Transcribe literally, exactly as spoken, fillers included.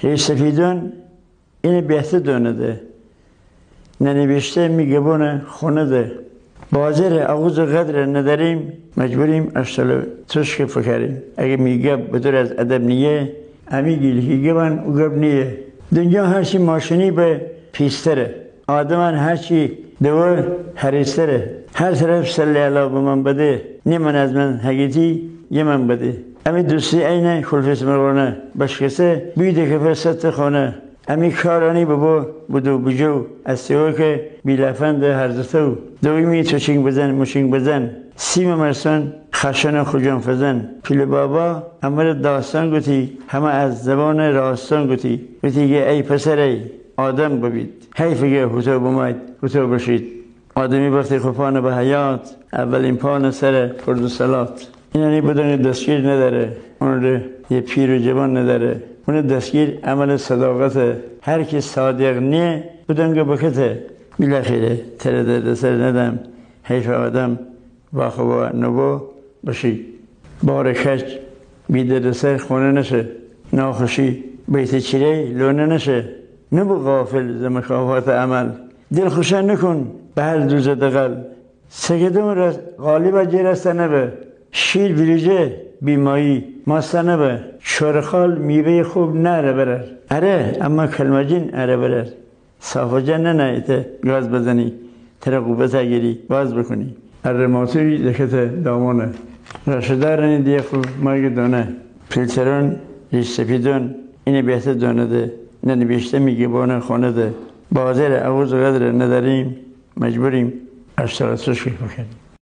ریش سفیدان اینه بهته دانده، ننوشته می گبانه خوانده. بازار آغوز قدر نداریم، مجبوریم اشتال تشک فکریم. اگه می گب بدور از ادب نیه، امی گیلکی گبان او گب نیه. دنیا هرچی ماشینی به پیستره، آدمان هرچی دوه هریستره. هر طرف سلی علا به من بده، نیمن از من هگیتی یه من بده. امی دوستی عینه خلفس مرغانه، بشکسه بوی دکفه ست خانه. امی کارانی ببو بدو بجو، از سیو که بیلفند هر زتو. دویمی تو چینگ بزن، مو چینگ بزن، سیم مرسان خشن خجان فزن. پیل بابا امر داستان گوتی، همه از زبان راستان گوتی. گوتی که ای پسر ای آدم ببید، حیف که هوتو بماید، هوتو بشید. آدمی وقتی خو پانه به حیات، اولین پانه سر فرض صلات. اینانی بدون دستگیر نداره، اون ره یه پیر و جوان نداره. اون دستگیر عمل صداقته. هر کی صادق نیه، بدون که بکته. بالاخره تره دردسر ندم، حیف آدم واخوبا نبو بشی. بار کج بی دردسر خونه نشه، ناخوشی بیت چیره لونه نشه. نبو غافل ز مکافات عمل، دلخوشه نکن به هر دوز دغل. سگدون رس غالب جه رسته نبه، شیر ویریجه بیمایی ماسته نبه. چورخال میوهٔ خوب نره برر، اره اما کلمجین اره برر. صافجه ننه ایته گاز بزنی، تره قوت گیری باز بکنی. اره ماتوری دکته دامانه، رشدارنی دیه خو مرگ دانه. پیلتران ریش سپیدان اینه بهته دانده، ننوشته می گبانه خوانده. بازار آغوز قدر نداریم، مجبوریم اشتال تشک فکریم.